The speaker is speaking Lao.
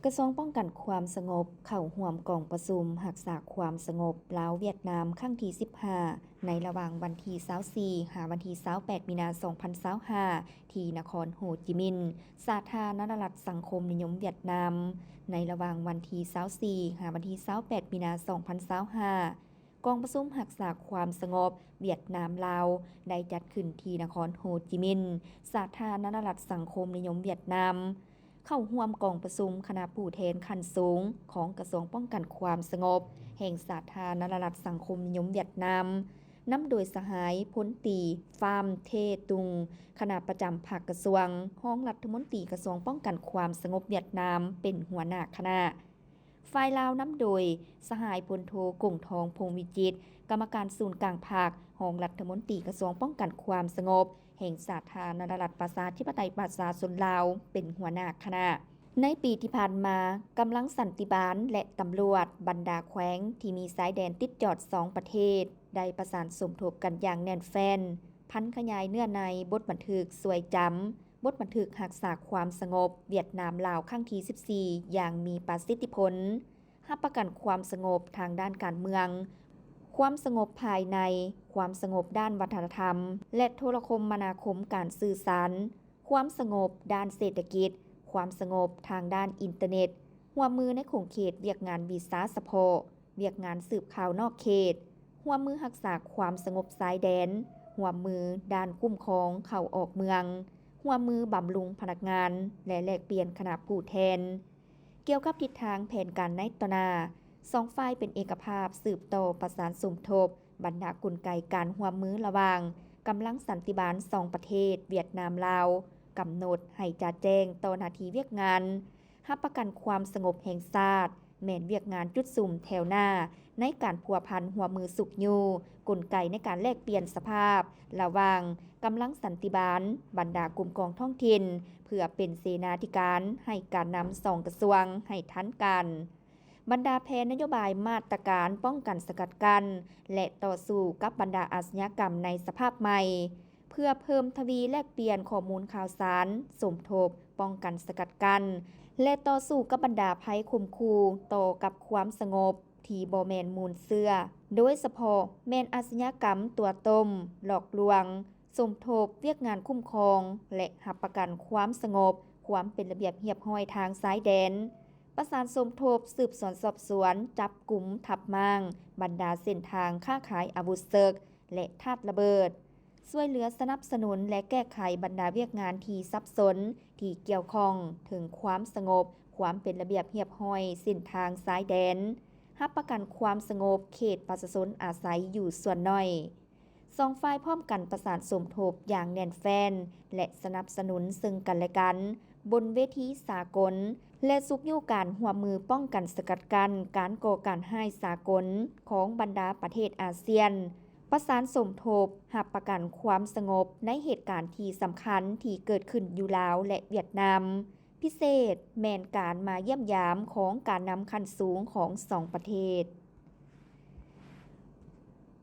ກະຊວງປ້ອງກັນຄວາມສະຫງົບເຂົ້າຮ່ວມກອງປະຊຸມຮັກສາຄວາມສະຫງົບລາວ-ຫວຽດນາມຄັ້ງທີສິບຫ້າ ໃນລະຫວ່າງວັນທີຊາວສີ່ ຫາວັນທີຊາວແປດ ມີນາ ສອງພັນຊາວຫ້າ ທີ່ນະຄອນໂຮຈິມິນ ສາທາລະນະລັດສັງຄົມນິຍົມຫວຽດນາມ. ໃນລະຫວ່າງວັນທີຊາວສີ່ ຫາວັນທີຊາວແປດ ມີນາ ສອງພັນຊາວຫ້າ ກອງປະຊຸມຮັກສາຄວາມສະຫງົບຫວຽດນາມ-ລາວ ໄດ້ຈັດຂຶ້ນທີ່ນະຄອນໂຮຈິມິນ ສາທາລະນະລັດສັງຄົມນິຍົມຫວຽດນາມ. ເຂົ້າຮ່ວມກອງປະຊຸມຄະນະຜູ້ແທນຂັ້ນສູງຂອງກະຊວງປ້ອງກັນຄວາມສະຫງົບແຫ່ງສາທາລະນະລັດສັງຄົມນິຍົມຫວຽດນາມ ນຳໂດຍສະຫາຍພົນຕີ ຟາມ ເທ ຕຸງ ຄະນະປະຈຳພັກກະຊວງ, ຮອງລັດຖະມົນຕີກະຊວງປ້ອງກັນຄວາມສະຫງົບຫວຽດນາມ ເປັນຫົວໜ້າຄະນະ. ຝ່າຍລາວນຳໂດຍສະຫາຍພົນໂທ ກົງທອງ ພົງວິຈິດ ກຳມະການສູນກາງພັກ, ຮອງລັດຖະມົນຕີກະຊວງປ້ອງກັນຄວາມສະຫງົບແຫ່ງສາທາລະນະລັດປະຊາທິປະໄຕປະຊາຊົນລາວ ເປັນຫົວໜ້າຄະນະ. ໃນປີທີ່ຜ່ານມາ, ກຳລັງສັນຕິບານ ແລະ ຕຳຫຼວດບັນດາແຂວງທີ່ມີຊາຍແດນຕິດຈອດສອງປະເທດ ໄດ້ປະສານສົມທົບກັນຢ່າງແໜ້ນແຟ້ນ, ຜັນຂະຫຍາຍເນື້ອໃນບົດບັນທຶກຊ່ວຍຈຳ ບົດບັນທຶກຮັກສາຄວາມສະຫງົບຫວຽດນາມ-ລາວຄັ້ງທີສິບສີ່ ຢ່າງມີປະສິດທິຜົນ, ຮັບປະກັນຄວາມສະຫງົບທາງດ້ານການເມືອງ, ຄວາມສະຫງົບພາຍໃນ, ຄວາມສະຫງົບດ້ານວັດທະນະທຳ ແລະ ໂທລະຄົມມະນາຄົມການສື່ສານ, ຄວາມສະຫງົບດ້ານເສດຖະກິດ, ຄວາມສະຫງົບທາງດ້ານອິນເຕີເນັດ, ຮ່ວມມືໃນຂົງເຂດວຽກງານວີຊາສະເພາະ, ວຽກງານສືບຂ່າວນອກເຂດ, ຮ່ວມມືຮັກສາຄວາມສະຫງົບຊາຍແດນ, ຮ່ວມມືດ້ານຄຸ້ມຄອງເຂົ້າອອກເມືອງ, ຮ່ວມມືບຳລຸງພະນັກງານ ແລະ ແລກປ່ຽນຄະນະຜູ້ແທນ. ກ່ຽວກັບທິດທາງແຜນການໃນຕໍ່ໜ້າ, ສອງຝ່າຍເປັນເອກະພາບສືບຕໍ່ປະສານສົມທົບບັນດາກົນໄກການຮ່ວມມືລະຫວ່າງກຳລັງສັນຕິບານສອງປະເທດຫວຽດນາມ-ລາວ, ກຳນົດໃຫ້ຈະແຈ້ງຕໍ່ໜ້າທີ່ວຽກງານ, ຮັບປະກັນຄວາມສະຫງົບແຫ່ງຊາດ ແມ່ນວຽກງານຈຸດສຸມແຖວໜ້າໃນການພົວພັນຮ່ວມມືຊຸກຍູ້ກົນໄກໃນການແລກປ່ຽນສະພາບລະຫວ່າງກຳລັງສັນຕິບານ, ບັນດາກົມກອງທ້ອງຖິ່ນ ເພື່ອເປັນເສນາທິການໃຫ້ການນຳສອງກະຊວງໃຫ້ທັນການ. ບັນດາແຜນນະໂຍບາຍ, ມາດຕະການປ້ອງກັນສະກັດກັ້ນ ແລະ ຕໍ່ສູ້ກັບບັນດາອາຊະຍາກຳໃນສະພາບໃໝ່, ເພື່ອເພີ່ມທະວີແລກປ່ຽນຂໍ້ມູນຂ່າວສານ, ສົມທົບ, ປ້ອງກັນສະກັດກັ້ນ ແລະ ຕໍ່ສູ້ກັບບັນດາໄພຂົ່ມຂູ່ຕໍ່ກັບຄວາມສະຫງົບທີ່ບໍ່ແມ່ນມູນເຊື້ອ, ໂດຍສະເພາະແມ່ນອາຊະຍາກຳຕົວະຕົ້ມ, ຫຼອກລວງ, ສົມທົບ, ວຽກງານຄຸ້ມຄອງ ແລະ ຮັບປະກັນຄວາມສະຫງົບ, ຄວາມເປັນລະບຽບຮຽບຮ້ອຍທາງຊາຍແດນ, ປະສານສົມທົບ, ສືບສວນສອບສວນ, ຈັບກຸມ, ທັບມ້າງບັນດາເສັ້ນທາງຄ້າຂາຍອາວຸດເສິກ ແລະ ທາດລະເບີດ, ຊ່ວຍເຫຼືອສະໜັບສະໜູນ ແລະ ແກ້ໄຂບັນດາວຽກງານທີ່ສັບສົນທີ່ກ່ຽວຂ້ອງເຖິງຄວາມສະຫງົບ, ຄວາມເປັນລະບຽບຮຽບຮ້ອຍເສັ້ນທາງຊາຍແດນ, ຮັບປະກັນຄວາມສະຫງົບເຂດປະຊາຊົນອາໄສຢູ່ສ່ວນໜ້ອຍ. ສອງຝ່າຍພ້ອມກັນປະສານສົມທົບຢ່າງແໜ້ນແຟ້ນ ແລະ ສະໜັບສະໜູນເຊິ່ງກັນແລະກັນ ບົນເວທີສາກົນ ແລະ ຊຸກຍູ້ການຮ່ວມມືປ້ອງກັນສະກັດກັ້ນການກໍ່ການຮ້າຍສາກົນຂອງບັນດາປະເທດອາຊຽນ, ປະສານສົມທົບຮັບປະກັນຄວາມສະຫງົບໃນເຫດການທີ່ສຳຄັນທີ່ເກີດຂຶ້ນຢູ່ລາວ ແລະ ຫວຽດນາມ, ພິເສດແມ່ນການມາຢ້ຽມຢາມຂອງການນຳຂັ້ນສູງຂອງສອງປະເທດ.